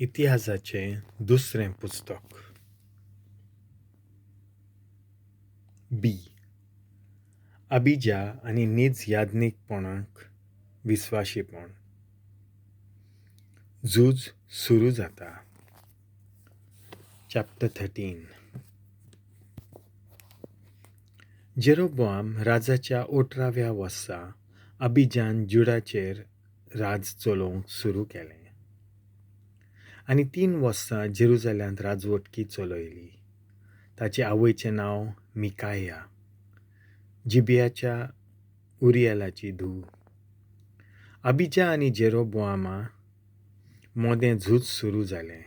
इतिहासाचें दुसरें पुस्तक. बी. अबिजा आनी नीज याज्ञीकपणाक विस्वाशीपण. झूज सुरू जाता. चॅप्टर 13. जेरोबोआम राजाच्या 18व्या वर्सा अबिजान जुडाचेर राज चलोवंक सुरू केलें आनी 3 वर्सां जेरुजाल्यांत राजवटकी चलयली. ताचे आवयचें नांव मिकाया, जिबियाच्या उरियलाची धूव. अबिजा आनी जेरोबोआमा मोदें झूज सुरू जालें.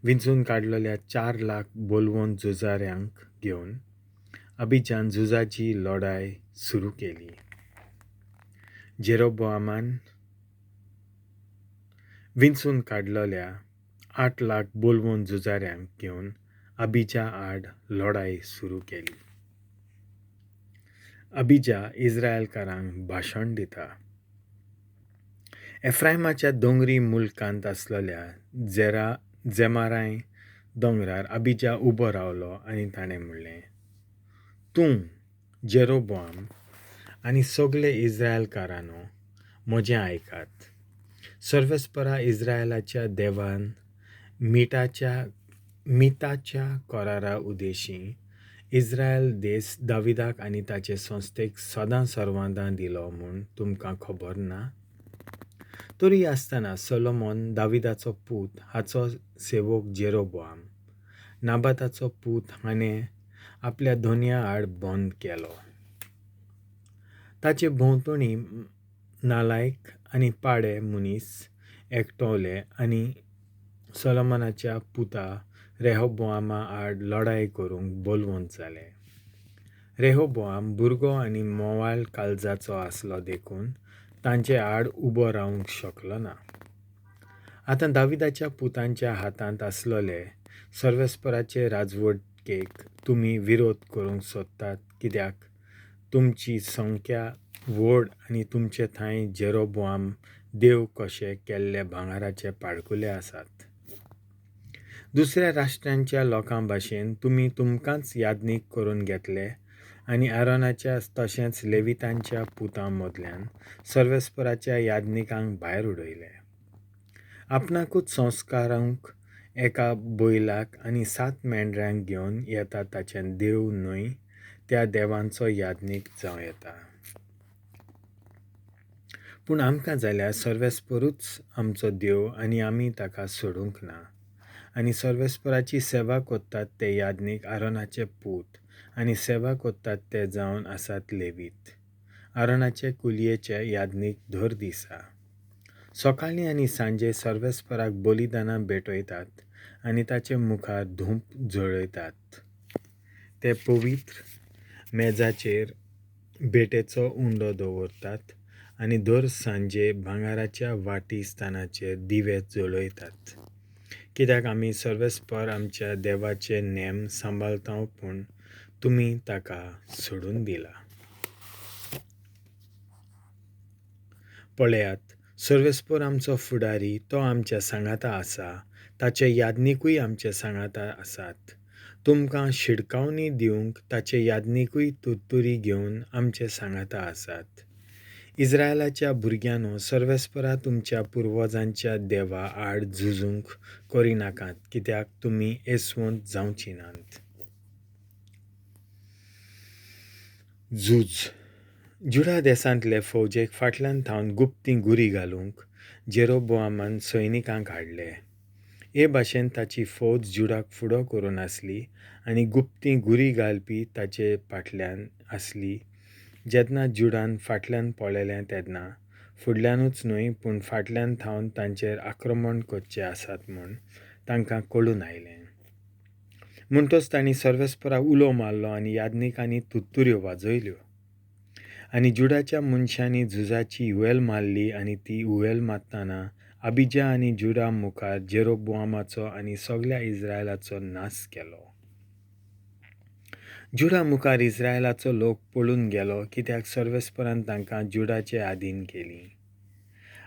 विंचून काडलेल्या 4 लाख बोलवंत झुजाऱ्यांक घेवन अबिजान झुजाची लढाय सुरू केली. जेरोबोआमान विंचून काडलेल्या 8 लाख बोलवंत झुजाऱ्यांक घेवन अबिजा आड लढाय सुरू केली. अबिजा इस्रायलकारांक भाशण दिता. एफ्रायमाच्या दोंगरी मुलकांत आसलेल्या जेमाराय दोंगरार अबिजा उबो रावलो आनी ताणें म्हणलें, तूं जेरोबोआम आनी सगळे इस्रायलकारांनो म्हजें आयकात. सर्वेस्परा इस्रायलाच्या देवान मिताच्या करारा उदेशी इस्रायल देश दाविदाक आनी ताचे संस्थेक सदां सर्वांदां दिलो म्हूण तुमकां खबर ना? तरी आसतना सोलोमॉन दाविदाचो पूत हाचो सेवक जेरोबोआम नाबाताचो पूत हाणें आपल्या धोन्या आड बंद केलो. ताचे भोंवतणी नालायक आनी पाडे मनीस एकटवले आनी सोलोमनाच्या पुता रेहोबोआमा आड लढाय करूंक बलवंत जाले. रेहोबोआम भुरगो आनी मोवाळ काळजाचो आसलो देखून तांचे आड उबो रावंक शकलो ना. आतां दाविदाच्या पुतांच्या हातांत आसलेले सर्वेस्पराचे राजवटकेक तुमी विरोध करूंक सोदतात कित्याक तुमची संख्या व्हड आनी तुमचे थंय जेरोबोआम देव कशे केल्ले भांगराचे पाडकुले आसात. दुसऱ्या राष्ट्रांच्या लोकां भाशेन तुमी तुमकांच याज्ञीक करून घेतले आनी आरोनाच्या तशेंच लेवितांच्या पुतां मदल्यान सर्वेस्पराच्या याज्ञिकांक भायर उडयले. आपणाकूच संस्कारांक एका बैलाक आनी 7 मेंढऱ्यांक घेवन येता ताचें देव न्हय त्या देवांचो याज्ञीक जावं येता. पूण आमकां जाल्यार सर्वेस्परूच आमचो देव आनी आमी ताका सोडूंक ना. आनी सर्वेस्पराची सेवा करतात ते याज्ञीक आरोनाचे पूत आनी सेवा करतात ते जावन आसात लेवीत. आरोनाचे कुलयेचे याज्ञीक दर दिसा सकाळीं आनी सांजे सर्वेस्पराक बलिदानां भेटयतात आनी ताचे मुखार धूप जळयतात. ते पवित्र मेजाचेर भेटेचो उंडो दवरतात आनी दर सांजे भांगराच्या वाटी स्थानाचेर दिवे जळयतात. कित्याक आमी सर्वेस्पर आमच्या देवाचे नेम सांबाळता पूण तुमी ताका सोडून दिला. पळयात, सर्वेस्पर आमचो फुडारी, तो आमच्या सांगाता आसा, ताचे याज्ञिकूय आमचे सांगाता आसात. तुमकां शिडकावणी दिवंक ताचे याज्ञिकूय तुरतुरी घेवन आमचे सांगाता आसात. इस्रायलाच्या भुरग्यांनो, सर्वेस्परा तुमच्या पुर्वजांच्या देवा आड झुजूंक करिनाकात कित्याक तुमी येसवंत जावची नात. झूज. जुडा देशांतले फौजेक फाटल्यान थावन गुप्ती गुरी घालूंक जेरोबोआमान सैनिकांक हाडले. हे भाशेन ताची फौज जुडाक फुडो करून आसली आनी गुप्ती गुरी घालपी ताचे फाटल्यान आसली. जेन्ना जुडान फाटल्यान पळयलें तेन्ना फुडल्यानूच न्हय पूण फाटल्यान थावन तांचेर आक्रमण करचे आसात म्हूण तांकां कळून आयलें. म्हणटच तांणी सर्वेस्पराक उलो मारलो आनी याज्ञिकांनी तुत्तुऱ्यो वाजयल्यो आनी जुडाच्या मनशांनी झुजाची हुयेल मारली आनी ती हुयेल मारतना अबिजा आनी जुडा मुखार जेरोबोआमाचो आनी सगल्या इस्रायलाचो नाश केलो. जुडा मुखार इस्रायलाचो लोक पळून गेलो कित्याक सर्वेस्परान तांकां जुडाचे आधीन केली.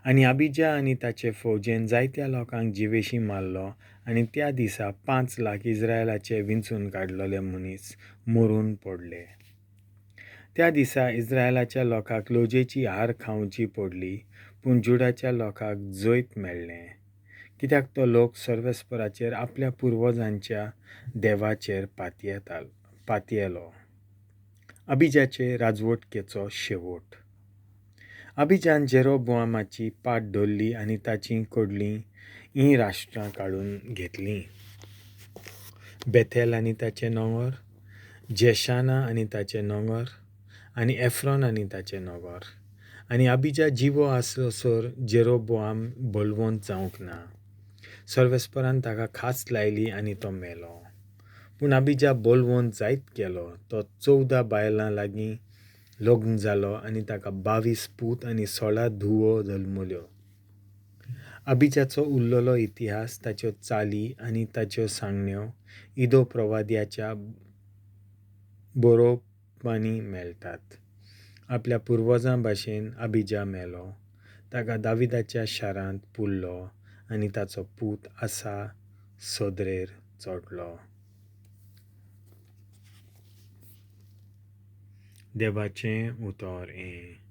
आनी अबिजा आनी ताचे फौजेन जायत्या लोकांक जिवेशीं मारलो आनी त्या दिसा 5 लाख इस्रायलाचे विंचून काडलेले मनीस मरून पडले. त्या दिसा इस्रायलाच्या लोकांक लजेची हार खावची पडली, पूण जुडाच्या लोकांक जैत मेळ्ळें, कित्याक तो लोक सर्वेस्पराचेर आपल्या पुर्वजांच्या देवाचेर पातयेलो. अबिजाचे राजवटकेचो शेवट. अबिजान जेरोबोआमाची पाट धरली आनी ताची कडलीं हीं राश्ट्रां काडून घेतलीं: बेथेल आनी ताचें नगर, जेशाना आनी ताचें नगर, आनी एफ्रॉन आनी ताचें नगर. आनी अबिजा जिवो आससर जेरोबोआम बलवंत जावंक ना. सर्वेस्परान ताका खास लायली आनी तो मेलो. पूण अबिजा बलवंत जायत गेलो. तो 14 बायलां लागीं लग्न जालो आनी ताका 22 पूत आनी 16 धुवो जल्मल्यो. अबिजाचो उरलेलो इतिहास, ताच्यो चाली आनी ताच्यो सांगण्यो इदो प्रवाद्याच्या बरोवपांनी मेळटात. आपल्या पुर्वजां भाशेन अबिजा मेलो, ताका दाविदाच्या शारांत पुरलो आनी ताचो पूत आसा सदरेर चडलो. देवाचें उतर हें.